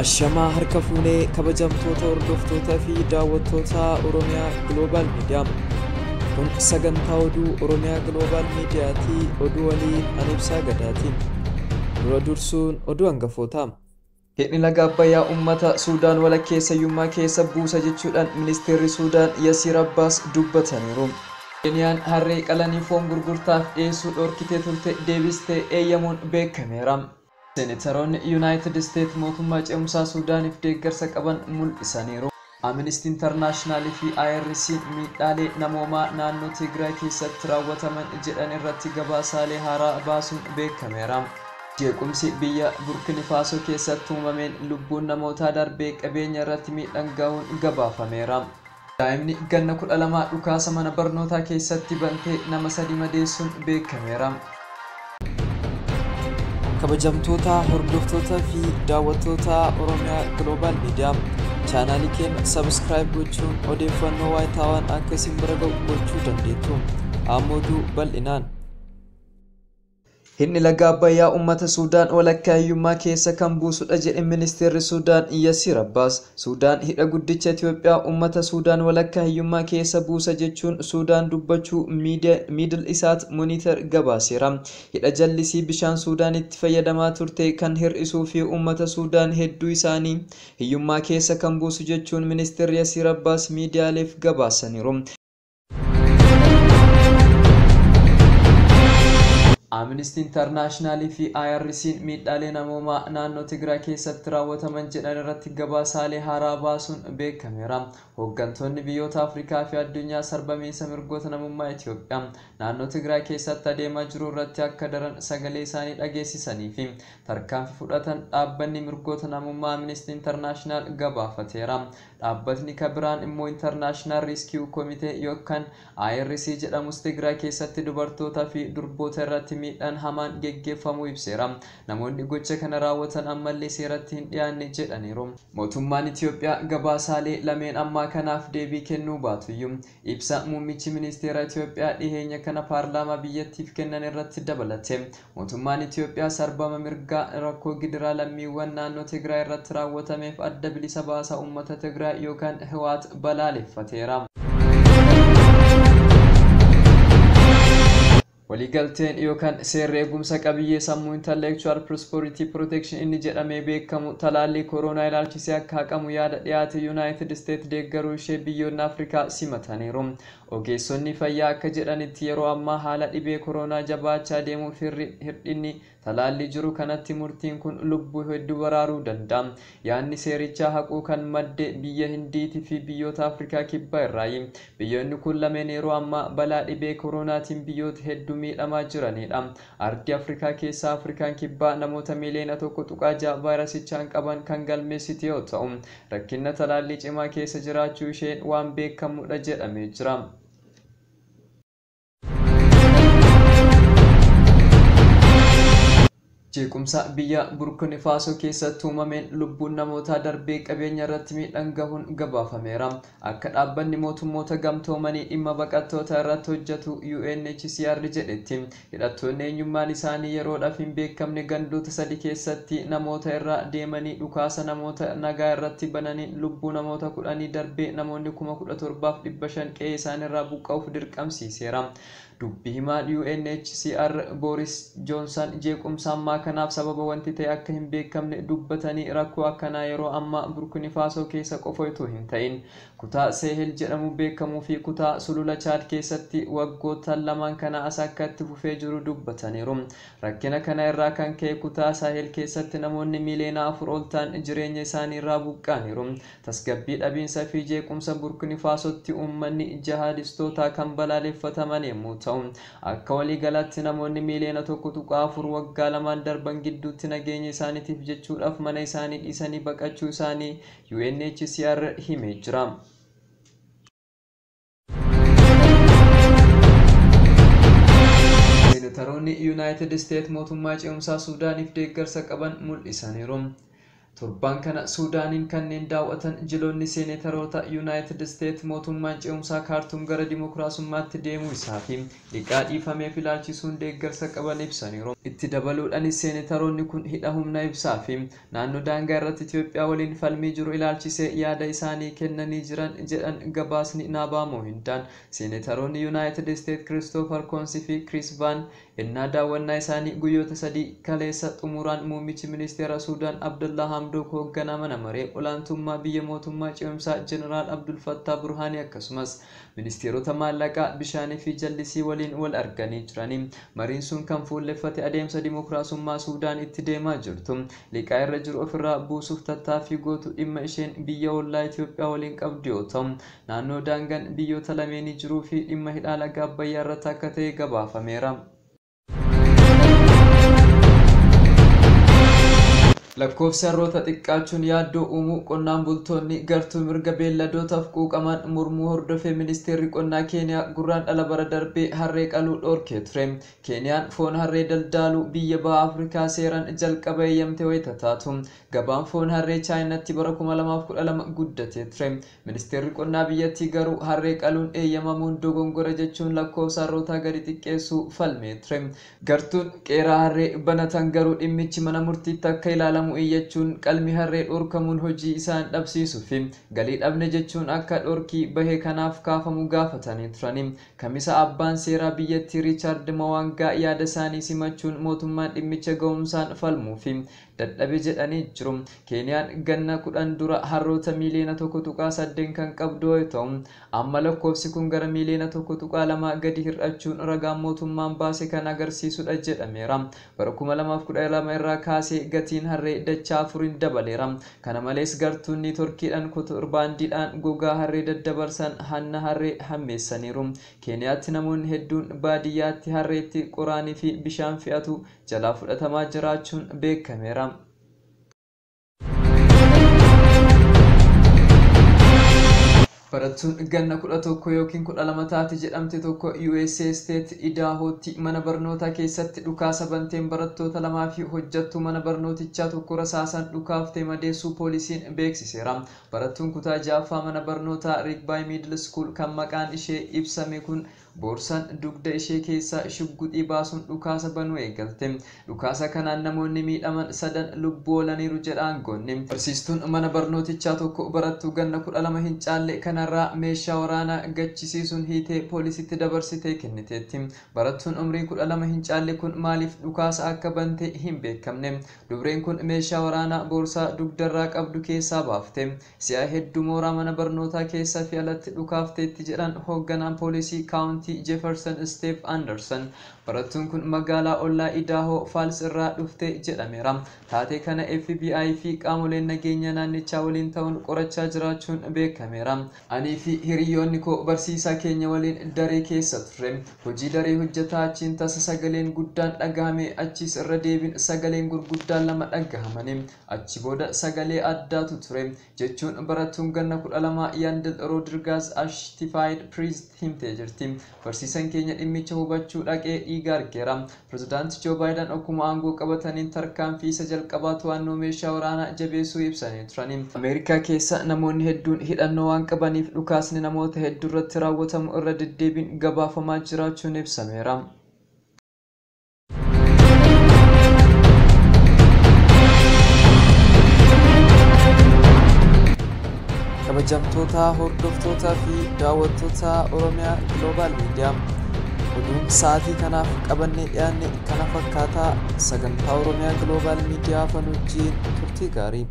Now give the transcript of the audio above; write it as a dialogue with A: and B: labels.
A: Ashamaa harka fuunee kabajamtoota hordoftoota fi daawwattoota Oromiyaa Global Media. Kun sagantaa oduu Oromiyaa Global Miidiyaatii oduu waliin ani Ibsaa Gadaatiin. Dura dursuun oduu hangafootaa. Hidhni laga Abbayyaa uummata Suudaan walakkeessa hiyyummaa keessa buusa jechuudhaan ministeerri Suudaan Yasiir Abbaas dubbataniiru. Keeniyaan harree qalanii foon gurgurtaaf dhiyeessuu dhorkitee turte deebistee eeyyamuun beekameera. Seenataroonni Yuunaayitid Isteet mootummaa ce'umsaa Suudaaniif deeggarsa qaban mul'isaniiru. Amnesty International fi IRC miidhaalee namoomaa naannoo Tigraay keessatti raawwataman jedhan irratti gabaasaalee haaraa baasuun beekameera. Jeequmsi biyya Burkina Faasoo keessatti uumameen lubbuun namootaa darbee qabeenya irratti miidhaan gahuun gabaafameera. Daa'imni ganna 12 dhukaasa mana barnootaa keessatti bantee nama 3 madeessuun beekameera. Kabajamtoota hordoftoota fi daawwattoota Oromiyaa Global Media chaanaalii keenya subscribe gochuun odeeffannoo waayitaawaan akka isin bira ga'u gochuu dandeettu. Amma oduu bal'inaan. Hidhni laga Abbayyaa uummata Suudaan walakkaa hiyyummaa keessa kan buusudha jedhe ministeerri Suudaan Yasiir Abbaas. Suudaan hidha guddicha Itoophiyaa uummata Suudaan walakkaa hiyyummaa keessa buusa jechuun Suudaan dubbachuu Middle East Monitor gabaaseera. Hidha jallisii bishaan Suudaan itti fayyadamaa turte kan hir'isuu fi uummata Suudaan hedduu isaanii hiyyummaa keessa kan buusu jechuun ministeerri Yasiir Abbaas miidiyaaleef gabaasaniiru. Amnesty International fi IRC miidhaalee namoomaa naannoo Tigraay keessatti raawwataman jedhan irratti gabaasaalee haaraa baasuun beekameera. Hooggantoonni biyyoota Afrikaa fi addunyaa sarbamiinsa mirgoota namummaa Itoophiyaa naannoo Tigraay keessatti adeemaa jiru irratti akka daran sagalee isaanii dhageessisanii fi tarkaanfii fudhatan dhaabbanni mirgoota namummaa Amnesty International gabaafateera. Dhaabbatni kabiraan immoo International Rescue Committee yookaan IRC jedhamus Tigraay keessatti dubartootaa fi durboota irratti miidhaan hamaan geggeeffamuu ibseera. Namoonni gocha kana raawwatan ammallee seeratti hin dhiyaanne jedhaniiru. Mootummaan Itoophiyaa gabaasaalee lameen ammaa kanaaf deebii kennuu baatuyyuu ibsa muummichi ministeera Itoophiyaa dhiheenya kana paarlaamaa biyyattiif kennan irratti dabalate. Mootummaan Itoophiyaa sarbama mirgaa rakkoo gidiraa lammiiwwan naannoo Tigraay irratti raawwatameef adda bilisa baasaa uummata Tigraay yookaan Hiwaat balaaleffateera. Waliigalteen yookaan seerri eegumsa qabiyyee sammuu Intellectual Prosperity Protection inni jedhamee beekamu talaallii koronaa ilaalchisee akka haqamu yaada dhiyaate Yuunaayitid Isteet deeggaruu ishee biyyoonni Afrikaa simataniiru. Ogeessonni fayyaa akka jedhanitti yeroo ammaa haala dhibee koronaa jabaachaa deemuuf hir'inni talaallii jiru kanatti murtiin kun lubbuu hedduu baraaruu danda'a. Yaadni seerichaa haquu kan madde biyya Hindiitii fi biyyoota Afrikaa kibbaa irraayi. Biyyoonni kun lameen yeroo ammaa balaa dhibee koronaatiin biyyoota hedduu miidhamaa jiranidha. Ardii Afrikaa keessaa Afrikaan kibbaa namoota miiliyoona 1.6 vaayirasichaan qaban kan galmeessite yoo ta'u, rakkina talaallii cimaa keessa jiraachuu isheen waan beekamudha jedhamee jira. Jeequmsa biyya Burkina Faasoo keessatti uumameen lubbuun namootaa darbee qabeenya irratti miidhaan gahuun gabaafameera. Akka dhaabbanni mootummoota gamtoomanii dhimma baqattoota irratti hojjetu UNHCR jedhetti hidhattoonni eenyummaan isaanii yeroodhaaf hin beekamne gandoota 3 keessatti namoota irra deemanii dhukaasa namoota nagaa irratti bananii lubbuu namoota 10 darbee namoonni 17,500 qe'ee isaaniirraa buqqa'uuf dirqamsiiseera. Dubbii himaan UNHCR Boris Johnson jeequmsa ammaa kanaaf sababa wanti ta'e akka hin beekamne dubbatanii rakkoo akkanaa yeroo ammaa Burkina Faasoo keessa qofa otoo hin ta'in kutaa Sahel jedhamu beekamuu fi kutaa sulula Chaad keessatti waggoota lamaan kana as akka itti fufee jiru dubbataniiru. Rakkina kana irraa kan ka'e kutaa Sahel keessatti namoonni miiliyoona 4 ol ta'an jireenya isaanii irraa buqqa'aniiru. Tasgabbii dhabiinsa fi jeequmsa Burkina Faasootti uummanni jihadistootaa kan balaaleffataman yommuu ta'u, akka waliigalaatti namoonni miiliyoona 1.4 waggaa lamaan darban gidduutti nageenya isaaniitiif jechuudhaaf mana isaanii dhiisanii baqachuu isaanii UNHCR himee jira. Seenataroonni Yuunaayitid Isteet mootummaa ce'umsaa Suudaaniif deeggarsa qaban mul'isaniiru. Torbaan kana Suudaaniin kanneen daawwatan jiloonni seeneetaroota Yuunaayitid Isteet mootummaan ce'umsaa Kaartuum gara dimokiraasummaatti deemuu isaa fi liqaa dhiifameef ilaalchisuun deeggarsa qaban ibsaniiru. Itti dabaluudhaanis seeneetaroonni kun hidha humna ibsaa fi naannoo daangaa irratti Itoophiyaa waliin falmii jiru ilaalchisee yaada isaanii kennanii jiran jedhan gabaasni Naabaa Moohindaan. Seeneetaroonni Yuunaayitid Isteet Kiristoofer Koonsii fi Kiriis Vaan ennaa daawwannaa isaanii guyyoota 3 kaleessa xumuraan muummichi ministeera Suudaan Abdallaa Hamdook, hoogganaa mana maree olaantummaa biyya mootummaa ce'umsaa Jeneraal Abdul Fattaa Burhaanii akkasumas ministeerota maallaqaa, bishaanii fi jallisii waliin wal arganii jiranii. Mariin sun kan fuulleffate adeemsa dimokiraasummaa Suudaan itti deemaa jirtu, liqaa irra jiru ofirraa buusuuf tattaaffii gootu, dhimma isheen biyya ollaa Itoophiyaa waliin qabdu yoo ta'u, naannoo daangaan biyyoota lameenii jiruu fi dhimma hidha laga Abbayyaa irratti akka ta'e gabaafameera. Lakkoofsi harroota xiqqaachuun yaaddoo uumuu qonnaan bultoonni gartuu mirga beelladootaaf quuqaman mormuu hordofee ministeerri qonnaa Keeniyaa Gurraandhala bara darbee harree qaluu dhorkee ture. Keeniyaan foon harree daldaaluu biyya baha Afrikaa seeraan jalqaba eeyyamte wayita taatu, gabaan foon harree Chaayinaatti bara 2012 guddatee ture. Ministeerri qonnaa biyyattii garuu harree qaluun eeyyamamuun dogongora jechuun lakkoofsa harrootaa gadi xiqqeessuu falmee ture. Gartuun qeeraa harree banatan garuu dhimmichi mana murtiitti akka ilaalamu iyyachuun qalmi harree dhorkamuun hojii isaan dhabsiisuu fi galii dhabne jechuun akka dhorkii bahe kanaaf kaafamu gaafatanii turani. Kamisa abbaan seeraa biyyattii Riichaard Mawaangaa yaada isaanii simachuun mootummaan dhimmicha ga'umsaan falmuu fi dadhabe jedhanii jiru. Keeniyaan ganna 10 dura harroota miiliyoona 1.8 kan qabdu yoo ta'u, amma lakkoofsi kun gara miiliyoona 1.2 gadi hir'achuun ragaan mootummaan baase kan agarsiisudha jedhameera. Bara 2012 irraa kaasee gatiin harree dachaa 4 dabaleera. Kana malees gartuun niitoorkiidhaan kontirbaandiidhaan gogaa harree daddabarsan hanna harree hammeessaniiru. Keeniyaatti namoonni hedduun baadiyyaatti harreetti qoraanii fi bishaan fe'atu jalaa fudhatamaa jiraachuun beekameera. Barattuun ganna 11 yookiin 12 taate jedhamte tokko USA State Idahootti mana barnootaa keessatti dhukaasa banteen barattoota 2 fi hojjettuu mana barnootichaa tokko rasaasan dhukaaftee madeessuu poolisiin beeksiseera. Barattuun kutaa 6ffaa mana barnootaa Rigby Middle School kan maqaan ishee ibsame kun boorsaan dugda ishee keessaa shugguxii baasuun dhukaasa banuu eegalte. Dhukaasa kanaan namoonni miidhaman 3 lubbuu oolaniiru jedha aangoonni. Barsiistuun mana barnootichaa tokko barattuu ganna 12 hin caalle kanarraa meeshaa waraanaa gachisiisuun hiitee poolisitti dabarsitee kenniteetti. Barattuun umrii 12 hin caalle kun maaliif dhukaasa akka bante hin beekamne. Dubreen kun meeshaa waraanaa boorsaa dugdarraa qabdu keessaa baafte. Si'a hedduu mooraa mana barnootaa keessaa fi alatti dhukaafteetti jedhan hoogganaan poolisii kaawuntii Jefferson Steve Anderson. Barattuun kun magaalaa ollaa Idaho Falls irraa dhufte jedhameera. Taatee kana FBI fi qaamoleen nageenya naannichaa waliin ta'uun qorachaa jiraachuun beekameera. Anii fi hiriyoonni koo barsiisaa keenya waliin daree keessa turre. Hojii daree hojjetaa achiin tasa sagaleen guddaan dhagahame, achiis irra deebiin sagaleen gurguddaan 2 dhagahamani. Achi booda sagalee addaatu ture jechuun barattuun ganna 12 Yandel Rodriguez Ashtified Priest himtee jirti. Barsiisaan keenya dhimmicha hubachuu dhaqee dhiiga argeera. Pirezidaanti Joo Baayiden akkuma aangoo qabataniin tarkaanfii isa jalqabaa to'annoo meeshaa waraanaa jabeessuu ibsanii turani. Ameerikaa keessa namoonni hedduun hidhannoo waan qabaniif dhukaasni namoota hedduu irratti raawwatamu irra deddeebiin gabaafamaa jiraachuun ibsameera. Kabajamtoota hordoftoota fi daawwattoota Oromiyaa Global Media, oduun sa'aatii kanaaf qabannee dhiyaanne kana fakkaataa. Sagantaa Oromiyaa Global Media afaan wajjin turtii gaarii.